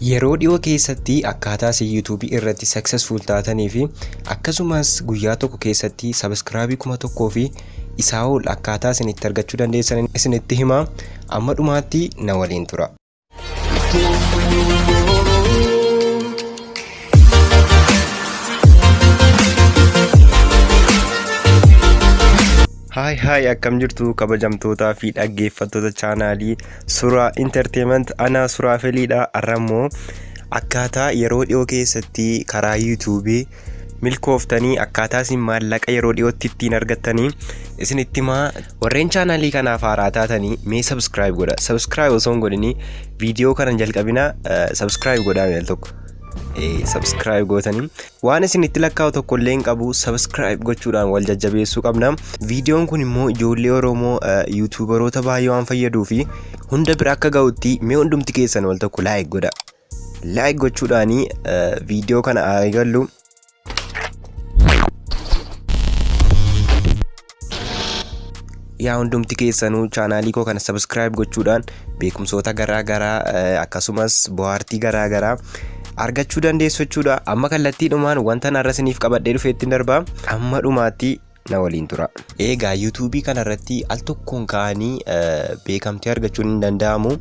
Yeroo dhiyoo keessatti akkaataa isin YouTube irratti successful taatanii fi akkasumas guyyaa tokko keessatti subscribe 1000 fi isaa ol akkaataa isin itti argachuu dandeessan isinitti hima. Amma dhumaatti na waliin tura. Haay haay, akkam jirtu kabajamtootaa fi dhaggeeffattoota chaanaalii Suraa Entertainment? Anaa Suraa Feliidha. Har'a immoo akkaataa yeroo dhiyoo keessatti karaa YouTube milkooftanii, akkaataa isin maallaqa yeroo dhiyootti ittiin argattanii isinitti himaa. Warreen chaanaalii kanaaf haaraa taatanii mee subscribe godha. Subscribe osoo hin godhini viidiyoo kana hin jalqabina. Subscribe godhaa mee al tokko. Subscribe gootanii waan isin itti lakkaa'u tokko illee hin qabu. Subscribe gochuudhaan wal jajjabeessuu qabna. Viidiyoon kun immoo ijoollee Oromoo, yuutuubaroota baay'ee waan fayyaduu fi hunda bira akka ga'utti mee hundumti keessan wal tokko like godha. Like gochuudhaanii viidiyoo kana haa eegallu. Yaa hundumti keessanuu chaanaalii koo kana subscribe gochuudhaan beekumsoota garaa garaa, akkasumas bohaartii garaa garaa argachuu dandeessu jechuudha. Amma kallattiidhumaan wanta har'a isiniif qabadhee dhufeettiin darbaa, amma dhumaatti na waliin tura. Egaa yuutuubii kanarratti al tokkoon ka'anii beekamtii argachuun hin danda'amu.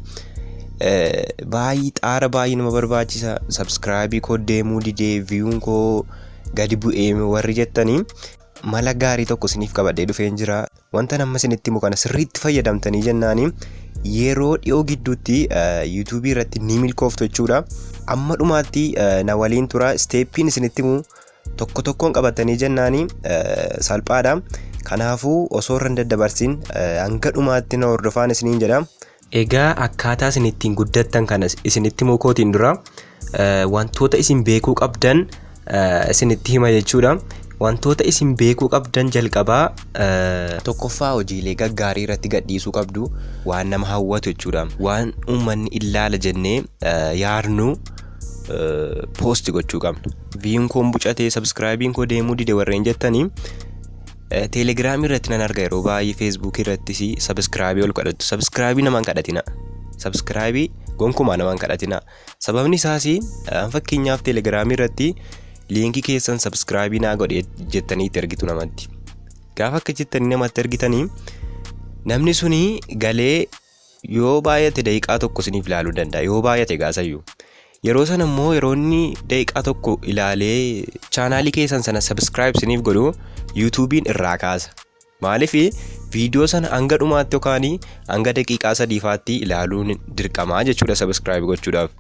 Baay'ee xaara, baay'ee nama barbaachisa. Subscribe koo deemuu didee, viewn koo gadi bu'ee warri jettanii, mala gaarii tokko isiniif qabadhee dhufeen jira. Wanta nama isinitti himu kana sirriitti fayyadamtanii jennaani yeroo dhiyoo gidduutti yuutuubii irratti ni milkooftu jechuudha. Amma dhumaatti na waliin tura. Stepiin isinitti himu tokko tokkoon qabatanii jennaani salphaadha. Kanaafuu osoo irra hin daddabarsin hanga dhumaatti na hordofaan isiniin jedha. Egaa akkaataa isin ittiin guddattan kana isinitti himuu kootiin dura wantoota isin beekuu qabdan isinitti hima jechuudha. Wantoota isin beekuu qabdan jalqabaa, tokkoffaa, hojiilee gaggaarii irratti gadhiisuu qabdu, waan nama hawwatu jechuudha. Waan uummanni ilaala jennee yaadnu post gochuu qabna. Viewn koon bucatee, subscribeiin koo deemuu dide warreen jettanii, Teelegiraamii irratti nan arga yeroo baay'ee, Feesbuukii irrattis subscribe ol kadhattu. Subscribe namaan kadhatina. Subscribe gonkumaa namaan kadhatina. Sababni isaas, fakkeenyaaf, Teelegiraamii irratti liinkii keessan subscribe naa godhe jettanii itti ergitu namatti. Gaafa akka jettanii namatti ergitanii, namni suni galee yoo baay'ate daqiiqaa tokko isiniif ilaaluu danda'a. Yoo baay'ate gaasayyuu. Yeroo sana immoo, yeroo inni daqiiqaa tokko ilaalee chaanaalii keessan sana subscribe isiniif godhu, yuutuubiin irraa kaasa. Maaliif? Viidiyoo sana hanga dhumaatti yookaan hanga daqiiqaa sadiifaatti ilaaluun dirqamaa jechuudha subscribe gochuudhaaf.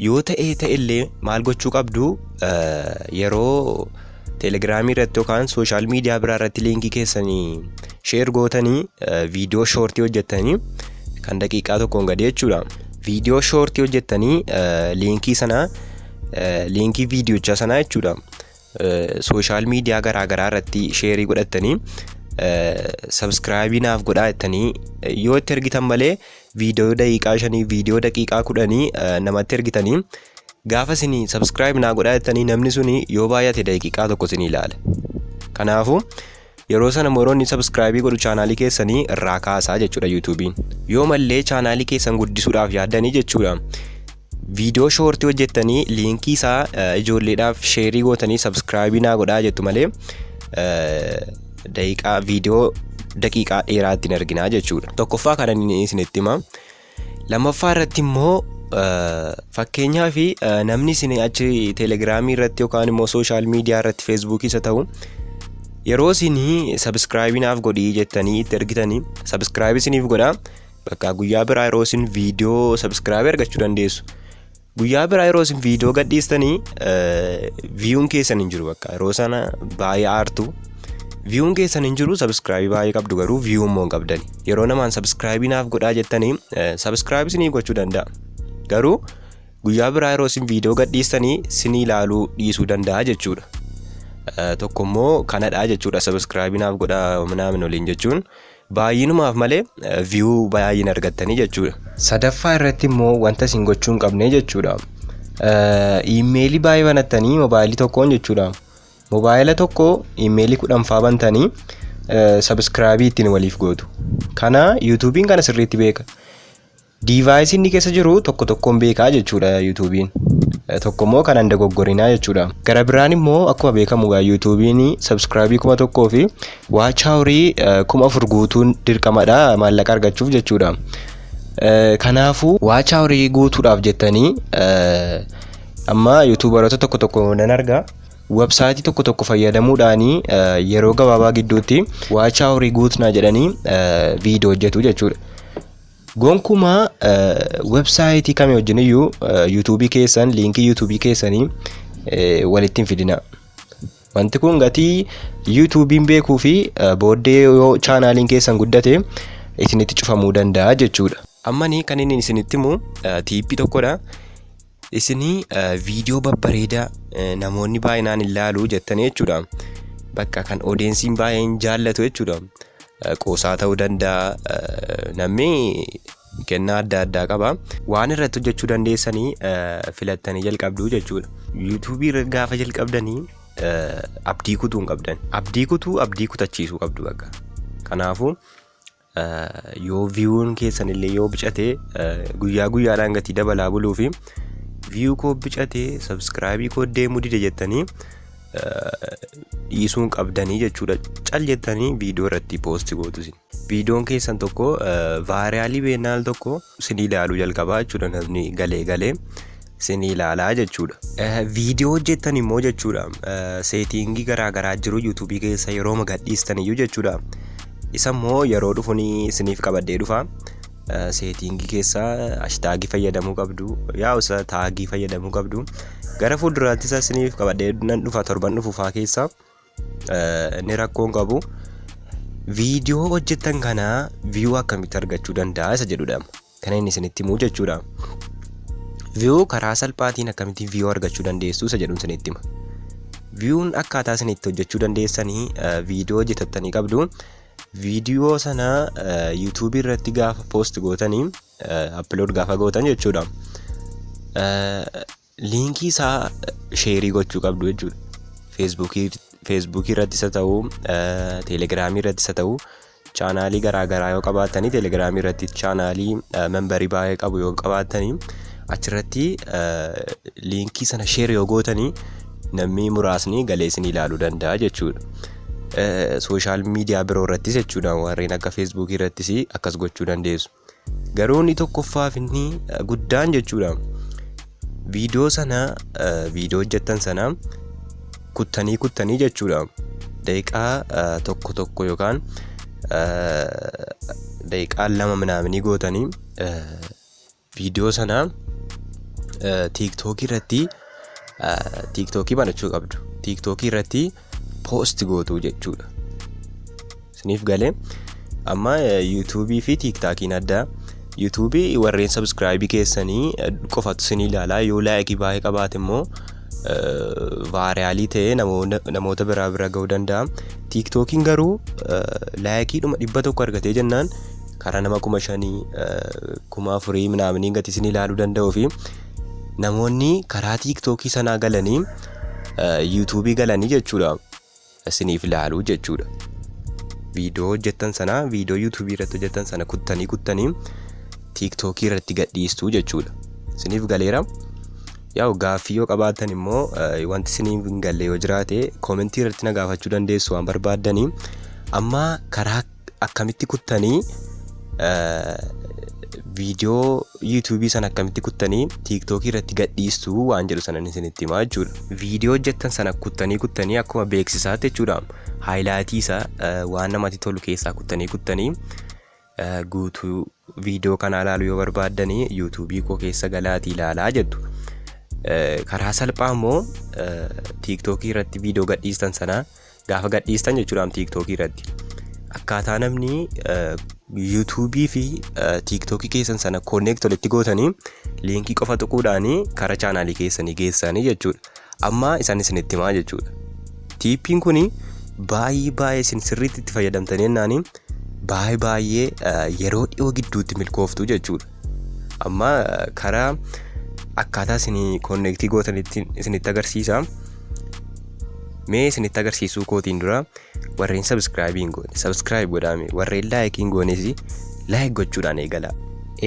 Yoo ta'ee ta'ellee maal gochuu qabdu? Yeroo Teelegiraamii irratti yookaan social media biraa irratti liinkii keessanii share gootanii, viidiyoo short hojjettanii kan daqiiqaa tokkoon gadi jechuudha. Viidiyoo short hojjettanii liinkii sana, liinkii viidiyochaa sanaa jechuudha, social media garaa garaa irratti share godhattanii subscribe naaf godhaa jettanii yoo itti ergitan malee, viidiyoo daqiiqaa 5, viidiyoo daqiiqaa 10 namatti ergitanii, gaafa isin subscribe naa godhaa jettanii, namni suni yoo baay'ate daqiiqaa tokko isin ilaala. Kanaafuu yeroo sana yeroo inni subscribe godhu chaanaalii keessanii irraa kaasaa jechuudha yuutuubiin. Yoo mallee chaanaalii keessan guddisuudhaaf yaaddanii jechuudha, viidiyoo short hojjettanii liinkii isaa ijoolleedhaaf share gootanii subscribe naa godhaa jettu malee, daqiiqaa viidiyoo daqiiqaa dheeraa ittiin arginaa jechuudha. Tokkoffaa kana inni isinitti hima. Lammaffaa irratti immoo, fakkeenyaaf, namni isin achi Teelegiraamii irratti yookaan immoo social media irratti, Feesbuukii isa ta'u, yeroo isin subscribe naaf godhii jettanii itti ergitanii subscribe isiniif godha. Bakka guyyaa biraa yeroo isin viidiyoo subscribe argachuu dandeessu. Guyyaa biraa yeroo isin viidiyoo gadhiistanii viewn keessan hin jiru. Bakka yeroo sana baay'ee aartu. Viewn keessan hin jiru, subscribe baay'ee qabdu garuu view immoo hin qabdani. Yeroo namaan subscribe naaf godhaa jettanii subscribe isiniif gochuu danda'a. Garuu guyyaa biraa yeroo isin viidiyoo gadhiistanii sinii ilaaluu dhiisuu danda'a jechuudha. Tokko immoo kanadha jechuudha, subscribe naaf godhaa minaamin waliin jechuun baay'inumaaf malee view baay'een argattanii jechuudha. Sadaffaa irratti immoo wanta isin gochuu hin qabne jechuudha. Iimeelii baay'ee banattanii mobaayilii tokkoon jechuudha. Mobaayila tokko iimeelii 10 faa bantanii subscribe ittiin waliif gootu. Kana yuutuubiin kana sirriitti beeka. Device inni keessa jiru tokko tokkoon beekaa jechuudha YouTubeiin. Tokko immoo kan hin dogoggorinaa jechuudha. Gara biraan immoo akkuma beekamu egaa YouTubeiin subscribe 1000 fi watch hour 4000 guutuun dirqamadha maallaqa argachuuf jechuudha. Kanaafuu watch hour guutuudhaaf jettanii amma YouTuberoota tokko tokko nan arga. Website tokko tokko fayyadamuudhaanii yeroo gabaabaa gidduutti watch hour guutnaa jedhanii viidiyoo hojjetu jechuudha. Gonkumaa website kamii wajjin iyyuu YouTubeii keessan, linkii YouTubeii keessanii walitti hin fidina. Wanti kun gatii YouTubeiin beekuu fi booddee yoo channeliin keessan guddate isinitti cufamuu danda'a jechuudha. Ammani kan inni isinitti himu tip tokkodha. Isinii viidiyoo babbareedaa namoonni baay'inaan ilaalu jettanii jechuudha. Bakka kan audienceiin baay'een jaallatu jechuudha. Qoosaa ta'uu danda'a. Namni kennaa adda addaa qaba. Waan irratti hojjechuu dandeessanii filattanii jalqabdu jechuudha. YouTubeii gaafa jalqabdanii abdii kutuu hin qabdan. Abdii kutuu, abdii kutachiisuu qabdu bakka. Kanaafuu yoo viewn keessan illee yoo bicate, guyyaa guyyaadhaan gatii dabalaa buluu fi view koo bicate, subscribe koo deemuu dide jettanii dhiisuu hin qabdanii jechuudha. Cal jettanii viidiyoo irratti post gootu isin. Viidiyoon keessan tokko viral beennaal tokko isin ilaaluu jalqabaa jechuudha, namni galee galee isin ilaalaa jechuudha. Viidiyoo hojjettan immoo jechuudha, setting garaa garaa jiru YouTubeii keessa yeroo gadhiistan iyyuu jechuudha. Isa immoo yeroo dhufu isiniif qabadhee dhufa. Setting keessa hashtag fayyadamuu qabdu. Yaa isa tag fayyadamuu qabdu. Gara fuulduraatti isa isiniif qabadhee nan dhufa torban dhufu faa keessa, inni rakkoon qabu. Viidiyoo hojjettan kana view akkamitti argachuu danda'a isa jedhudha. Kan inni isinitti himu jechuudha. View karaa salphaatiin akkamitti view argachuu dandeessu isa jedhuun isinitti hima. Viewn akkaataa isin itti hojjechuu dandeessanii, viidiyoo hojjetattanii qabdu. Viidiyoo sana YouTubeii irratti gaafa post gootanii, upload gaafa gootan jechuudha. Linkii isaa share gochuu qabdu jechuudha. Facebookii irrattis haa ta'uu, Telegramii irrattis haa ta'uu, channelii garaa garaa yoo qabaattanii, Telegramii irratti channelii member baay'ee qabu yoo qabaattanii, achirratti linkii sana share yoo gootanii, namni muraasni galee isin ilaaluu danda'a jechuudha. Social media biroo irrattis jechuudha, warreen akka Facebookii irrattis akkas gochuu dandeessu. Garuu inni tokkoffaaf inni guddaan jechuudha. Viidiyoo sana, viidiyoo hojjettan sana kuttanii kuttanii jechuudha. Daqiiqaa tokko tokko yookaan daqiiqaa 2 minaaminii gootanii viidiyoo sana TikTokii irratti, TikTokii banachuu qabdu. TikTokii irratti post gootu jechuudha. Isiniif galee? Amma YouTubeii fi TikTokiin adda. YouTubeii warreen subscribe keessanii qofatu isin ilaalaa. Yoo like baay'ee qabaate immoo viral ta'ee namoota biraa bira ga'uu danda'a. TikTokiin garuu likeiidhuma 100 argatee jennaan karaa nama 5000, 4000 minaaminii gati isin ilaaluu danda'uu fi namoonni karaa TikTokii sanaa galanii YouTubeii galanii jechuudha, isiniif ilaaluu jechuudha. Viidiyoo hojjettan sana, viidiyoo YouTubeii irratti hojjettan sana kuttanii kuttanii TikTokii irratti gadhiistuu jechuudha. Isiniif galeera? Yaa'u, gaaffii yoo qabaattan immoo, wanti isiniif hin galle yoo jiraate, comment irratti na gaafachuu dandeessu waan barbaaddanii. Amma karaa akkamitti kuttanii, viidiyoo YouTubeii sana akkamitti kuttanii TikTokii irratti gadhiistuu waan jedhu sana isinitti himaa jechuudha. Viidiyoo hojjettan sana kuttanii kuttanii akkuma beeksisaatti jechuudha. Highlight isaa waan namatti tolu keessaa kuttanii kuttanii, guutuu viidiyoo kanaa ilaaluu yoo barbaaddanii YouTubeii koo keessa galaatii ilaalaa jettu. Karaa salphaa immoo TikTokii irratti viidiyoo gadhiistan sana gaafa gadhiistan jechuudha, TikTokii irratti. Akkaataa namni YouTubeii fi TikTokii keessan sana connect walitti gootanii linkii qofa tuquudhaanii karaa channelii keessanii geessanii jechuudha. Amma isaan isinitti himaa jechuudha. Tipiin kuni baay'ee baay'ee isin sirriitti itti fayyadamtanii jennaanii baay'ee baay'ee yeroo dhiyoo gidduutti milkooftu jechuudha. Amma karaa akkaataa isin connect gootanitti isinitti agarsiisa. Mee isinitti agarsiisuu kootiin dura, warreen subscribe hin goone subscribe godhaame, warreen like hin goones like gochuudhaan eegala.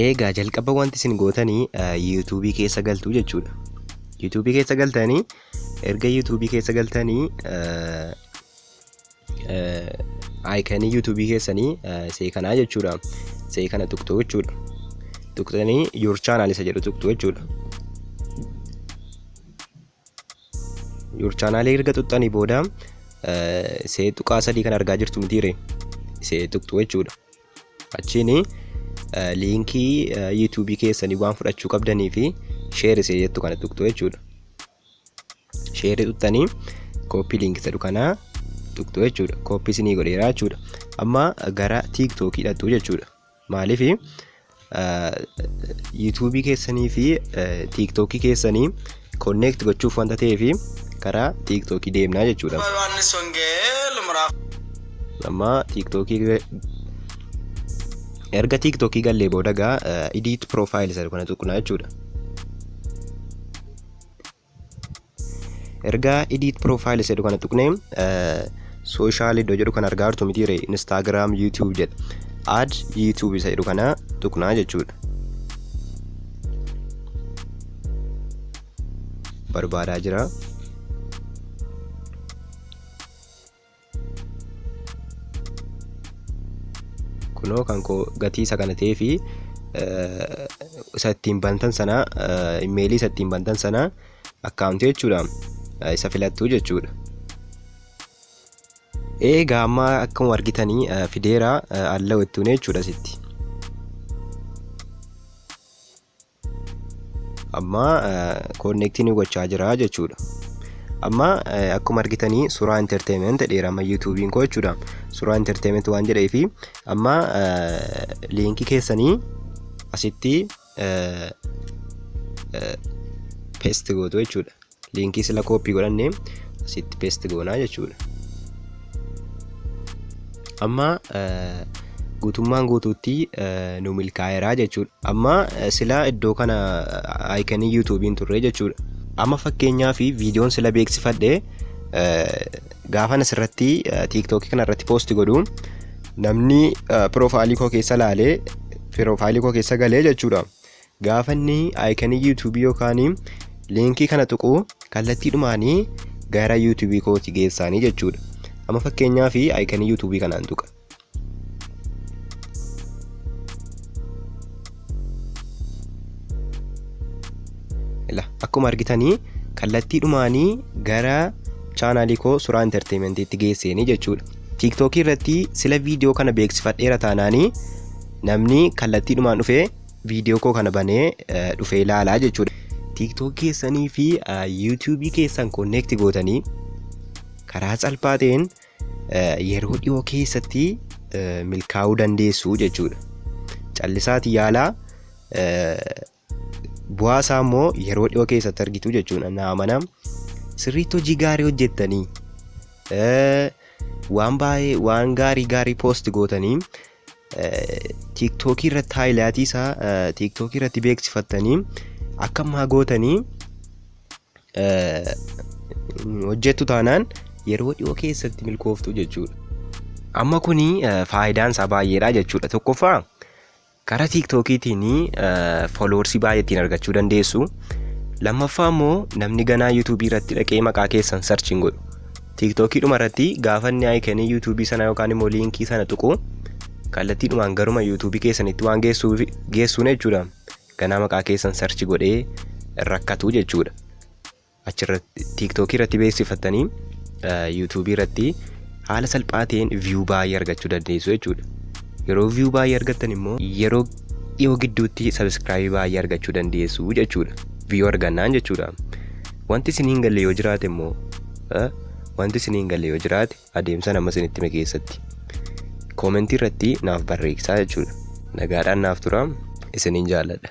Eegaa jalqaba wanti isin gootanii yuutuubii keessa galtu jechuudha. Yuutuubii keessa galtanii erga yuutuubii keessa galtanii aayikanii yuutuubii keessanii see kanaa jechuudha. See kana tuqxu jechuudha. Tuqxanii your channel isa jedhu tuqxu jechuudha. Your channel erga tuqxanii booda see tuqaa sadii kan argaa jirtu mitiire see tuqxu jechuudha. Achiin liinkii yuutuubii keessanii waan fudhachuu qabdanii fi sheer isee jettu kana tuqxu jechuudha. Sheerii tuqxanii kooppii liinkii jedhu kana tuqxu jechuudha. Kooppii isinii godheera jechuudha. Amma gara tiiktookii dhaqxu jechuudha. Maaliif yuutuubii keessanii fi tiiktookii keessanii konneekt gochuuf wanta ta'eef karaa tiiktookii deemnaa jechuudha. Yohaannis Wangeel ምዕራፍ Amma tiiktookii erga tiiktookii gallee booda gaa edit profile isa kana tuqnaa jechuudha. Erga edit profile isa jedhu kana tuqnee social iddoo jedhu kan argaa jirtu mitiire Instagram YouTube jedha. Add YouTube isa jedhu kana tuqnaa jechuudha. Barbaadaa jira. Kunoo kan koo gatii isa kana ta'ee fi isa ittiin bantan sana imeelii isa ittiin bantan sana akkaawuntii jechuudha. Isa filattuu jechuudha. Egaa amma akkuma argitanii fideera allow ittuun jechuudha sitti. Amma koonneektii nu gochaa jira jechuudha. Amma akkuma argitanii suuraa entertainment jedheera amma yuutuubiin koo jechuudha. Suuraa entertainment waan jedheefi amma liinkii keessanii asitti paste gootu jechuudha. Liinkii sila kooppii godhanne asitti paste goonaa jechuudha. Amma guutummaan guutuutti nu milkaa'eera jechuudha. Amma sila iddoo kana aayikanii yuutuubiin turre jechuudha. Amma fakkeenyaaf viidiyoon sila beeksifadhe gaafan asirratti tiiktookii kana irratti poosti godhu namni piroofaayilii koo keessa laalee piroofaayilii koo keessa galee jechuudha. Gaafa inni aayikanii yuutuubii yookaan liinkii kana tuqu kallattiidhumaanii gara yuutuubii kooti geessaanii jechuudha. Amma fakkeenyaaf aayikanii yuutuubii kanaan tuqa. Akkuma argitanii kallattiidhumaanii gara chaanaalii koo suuraa enterteementiitti geesseenii jechuudha. Tiiktookii irratti sila viidiyoo kana beeksifadheera taanaanii namni kallattiidhumaan dhufee viidiyoo koo kana banee dhufee ilaalaa jechuudha. Tiiktookii keessanii fi yuutuubii keessan konneekti gootanii karaa salphaa ta'een yeroo dhiyoo keessatti milkaa'uu dandeessu jechuudha. Callisaatii yaalaa bu'aa isaa immoo yeroo dhiyoo keessatti argitu jechuudha. Na amanaa sirriitti hojii gaarii hojjettanii waan baay'ee waan gaarii gaarii poost gootanii tiiktookii irratti haayilaatii isaa tiiktookii irratti beeksifattanii akka ammaa gootanii hojjettu taanaan yeroo dhiyoo keessatti milkooftu jechuudha. Amma kuni faayidaan isaa baay'eedha jechuudha. Tokkoffaa karaa tiiktookiitiin fooloorsii baay'ee ittiin argachuu dandeessu. Lammaffaa immoo namni ganaa yuutuubii irratti dhaqee maqaa keessan sarchiin godhu. Tiiktookiidhuma irratti gaafa inni aayikanii yuutuubii sana yookaan immoo liinkii sana tuqu kallattiidhumaan garuma yuutuubii keessanitti waan geessuun jechuudha. Ganaa maqaa keessan sarchi godhee rakkatu jechuudha. Achirratti tiiktookii irratti beeksifattanii yuutuubii irratti haala salphaa ta'een viyuu baay'ee argachuu dandeessu jechuudha. Yeroo viyuu baay'ee argattan immoo yeroo dhiyoo gidduutti sabiskiraayibii baay'ee argachuu dandeessu jechuudha. Viyuu argannaan jechuudha. Wanti isin hin galle yoo jiraate immoo wanti isin hin galle yoo jiraate adeemsa nama isinitti hime keessatti koomentii irratti naaf barreessaa jechuudha. Nagaadhaan naaf tura isiniin jaalladha.